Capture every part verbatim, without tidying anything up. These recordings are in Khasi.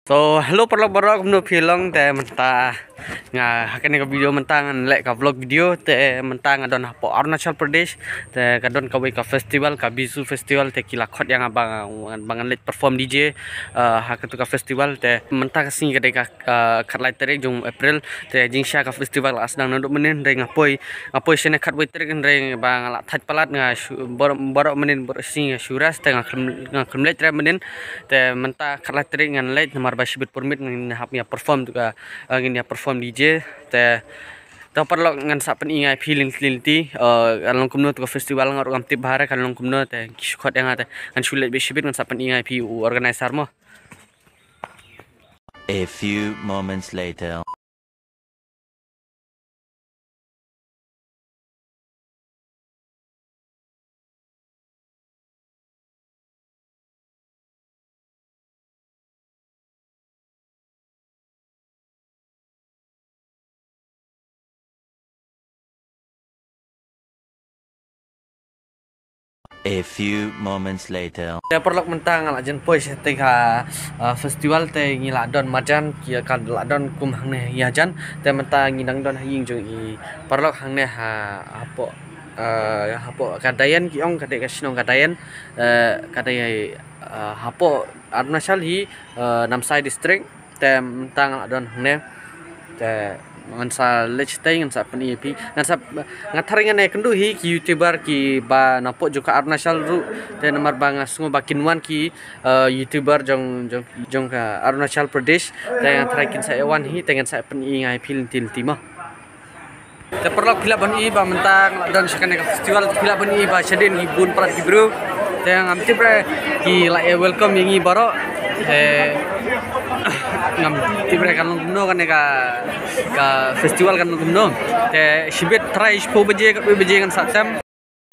So, hello paralok baroh, kumno phi long? Te mynta nga ha kane ka video mynta ngan leh ka vlog video. Te mynta nga don hapoh Arunachal Pradesh. Te ka don kawei ka festival, ka Bizu Festival. Te ki la khot ïa nga ba, ba ngan leit perform D J, eh, ha katu ka festival. Te mynta ka sngi ka dei ka, eh, khatlai tarik jong April. Te jingshisha ka festival la sdang naduh mynnin, hynrei nga poi, nga poi shane khatwei tarik, hynrei ba nga la thait palat, nga shu, baroh, baroh mynnin, baroh sngi nga shu rest, te nga khlem, nga khlem leit re mynnin. Te mynta khatlai tarik ngan leit namar ba shibit permit ngin hap ïa perform tu ka, eh, ngin ïa perform D J. Te, te paralok ngan sa pyni ïa phi lynti lynti, eh, kan long kumno tu ka festival, nga ruh ngam tip bha re kan long kumno. Te ki shu khot ïa nga, te ngan shu leit beit shibit, ngan sa pyni ïa phi u organizer mo. A few moments later. A few moments later. Te paralok mynta nga la jan poi shatei ka, uh, festival, te ngi la don marjan, ki ka la don kum hangne ïajan. Te mynta ngi dang don ha ïing jong i paralok hangne ha, hapoh, uh, hapoh Kadayan, ki ong ka dei ka shnong Kadayan, uh, ka dei, uh, hapoh Arunachal hi, uh, Namsai district. Te mynta nga la don hangne. Te ngan sa leit shatei, ngan sa pyni ïa phi. Ngan sa, nga tharai ngan ïakynduh hi ki YouTuber kiba napoh jong ka Arunachal ruh. Te namar ba nga sngew ba kin wan ki, eh, YouTuber jong, jong, jong ka Arunachal Pradesh. Te nga tharai kin sa ïa wan hi, te ngan sa pyni ïa phi lynti lynti mo. Te paralok, phi lah ban i ba mynta nga la don sha kane ka festival, phi lah ban i ba shadien ki bun palat ki briew. Te ngam tip re ki la ïa welcome ïa ngi baroh. Te ngam tip re kan long kumno kane ka, ka festival kan long kumno. Te shibit tharai shiphew baje, khatwei baje ngan sa tem.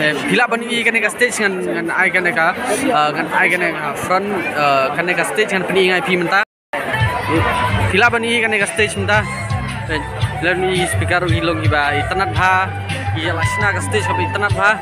Te phi lah ban i kane ka stage ngan, ngan ai kane ka, uh, ngan ai kane ka front, uh, kane ka stage ngan pyni ïa phi mynta. Phi lah ban i kane ka stage mynta. Phi lah ban i speaker ruh ki long kiba itynnad bha. Ki la shna ka stage kaba itynnad bha.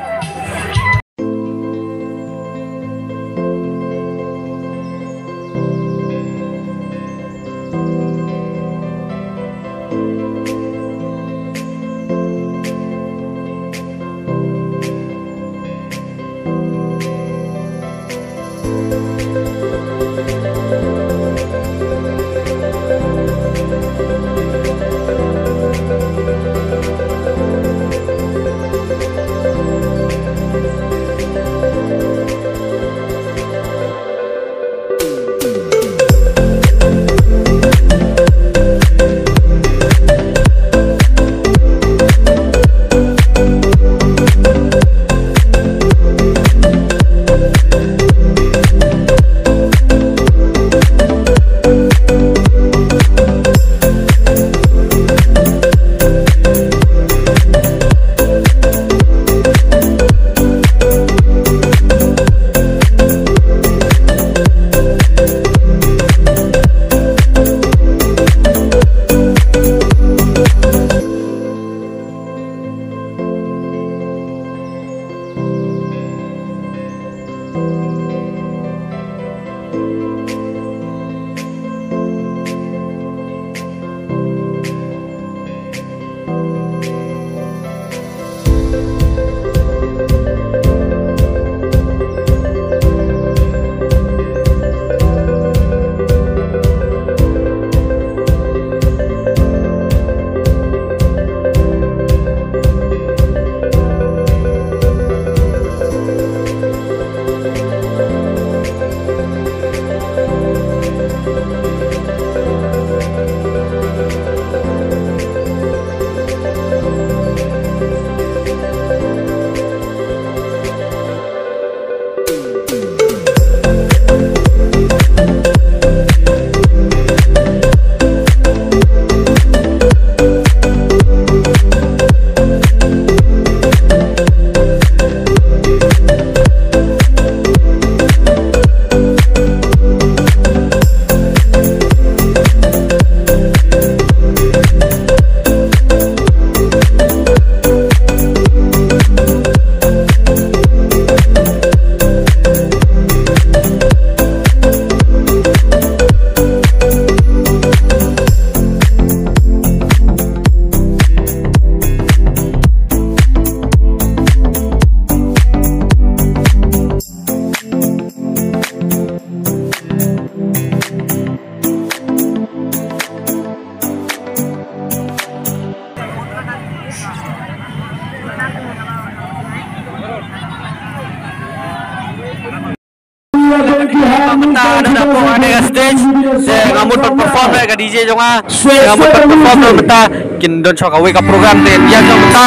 Mynta don hapoh kane ka stage te nga mut ban perform ïa ka D J jong nga. Nga mut ban perform mynta, kin don shuwa kawei ka program te ïa jong mynta.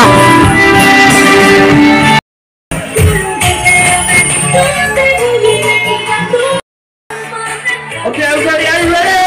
Okay, everybody, are you ready?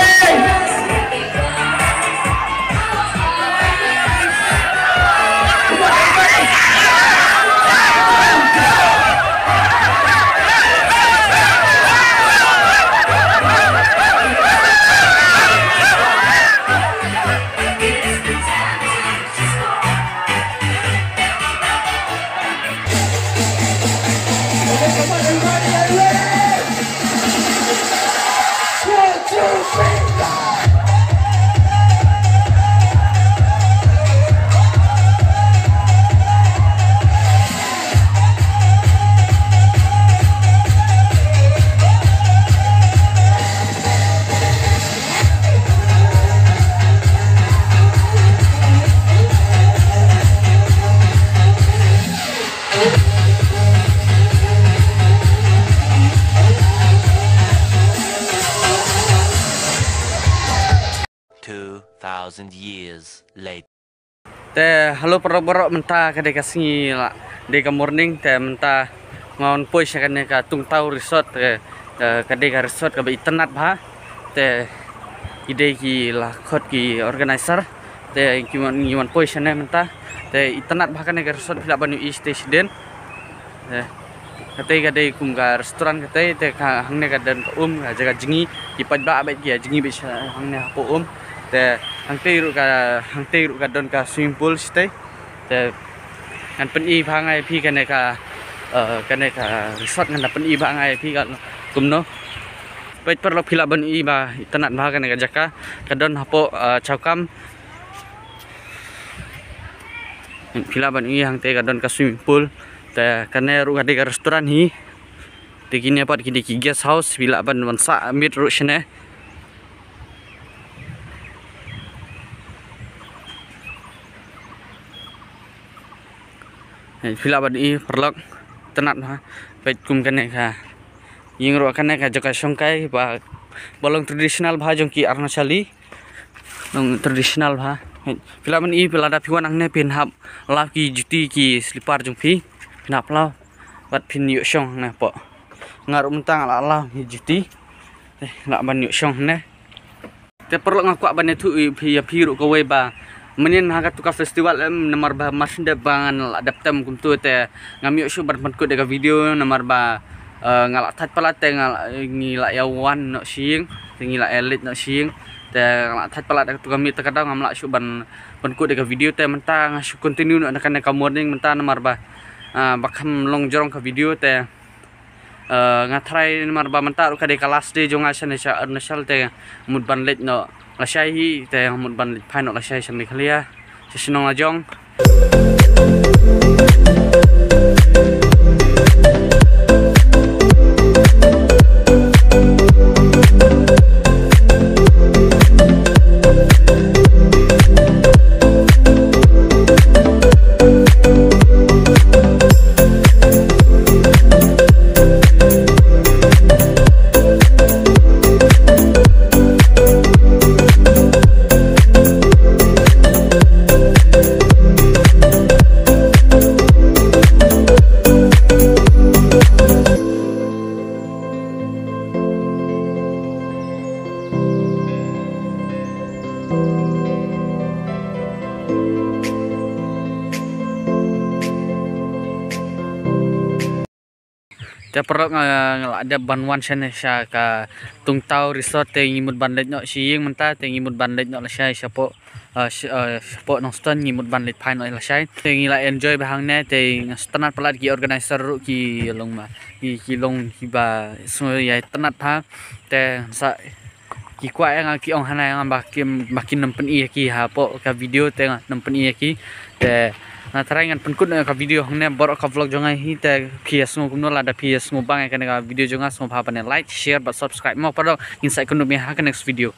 Two thousand years later. Te hello para baroh, mynta ka dei ka sngi la, dei ka morning, te mynta nga wan poi sha kane ka Tungtaw Resort, te ka dei ka resort kaba itynnad bha. Te ki dei ki la khot ki organizer, te ki wan, ki wan poi shane mynta. Te itynnad bha kane ka resort, phi lah ban ïohi shatei shadien. Te katei ka dei kum ka restaurant katei, te ka hangne ka don ka um, ka jaka jngi, ki paidbah bad ki jngi bad hangne hapoh um. Te hangtei ruh ka, hangtei ruh ka don ka swimming pool shatei. Te ngan pyni bha nga ïa phi kane ka, eh, kane ka resort, ngan da pyni bha nga ïa phi ka kumno. Peit paralok, phi lah ban ïohi ba itynnad bha kane ka jaka, ka don hapoh, eh, Chawkam. Phi lah ban ïohi hangtei ka don ka swimming pool. Te kane ruh ka dei ka restaurant hi. Te kine pat ki dei ki guest house, phi lah ban wan sah miet ruh shane. Hei, phi lah ban ïohi paralok, itynnad bha. Peit kum kane ka ïing ruh, kane ka jaka shongkai ba, ba long traditional bha jong ki Arunachali. Long traditional bha. Hei, phi lah ban ïohi, phi lah, lada phi wan hangne phin hap law ki juti, ki slipper jong phi, phin hap law. Bad phin ïoh shong hangne hapoh. Nga ruh mynta nga la law ki juti. Te lah ban ïoh shong hangne. Te paralok, nga kwah ban ïathuh ïa phi, ïa phi ruh kawei ba mynnin ha katu ka festival em, namar ba mar shen dep ba ngan la dep tem kumtu, te ngam ïoh shuh ban pynkut ïa ka video namar ba, eh, nga la thait palat, te nga la, ngi la ïa wan noh sha ïing, te ngi la ïa leit noh sha ïing. Te nga la thait palat ïa katu ka miet, te ka daw ngam lah shuh ban pynkut ïa ka video. Te mynta nga shu continue noh na kane ka morning mynta namar ba, ah, ba kham long jrong ka video. Te Eh, nga tharai namar ba mynta ruh ka dei ka last day jong nga shane sha Arunachal, te mut ban leit noh lashai hi, te mut ban leit phai noh lashai sha Meghalaya, sha shnong lajong. Te paralok, nga, nga la dep ban wan shane sha ka Tungtaw Resort, te ngi mut ban leit noh sha ïing mynta, te ngi mut ban leit noh lashai shapoh, eh, sh-, eh, shapoh Nongstoiñ, ngi mut ban leit phai noh lashai. Te ngi la enjoy bha hangne, te nga sngewtynnad palat, ki organizer ruh ki long ma, ki, ki long kiba sngewtynnad bha. Te sa ki kwah ïa nga, ki ong hana ïa nga ba kim, ba kin nym pyni ïa ki hapoh ka video, te ngam pyni ïa ki. Te nga tharai ngan pynkut noh ïa ka video hangne, baroh ka vlog jong nga hi. Te phi ïa sngew kumno, lada phi ïa sngew bang ïa kane ka video jong nga, sngewbha ban like, share bad subscribe mo paralok. Ngin sa ïakynduh ïa ha ka next video.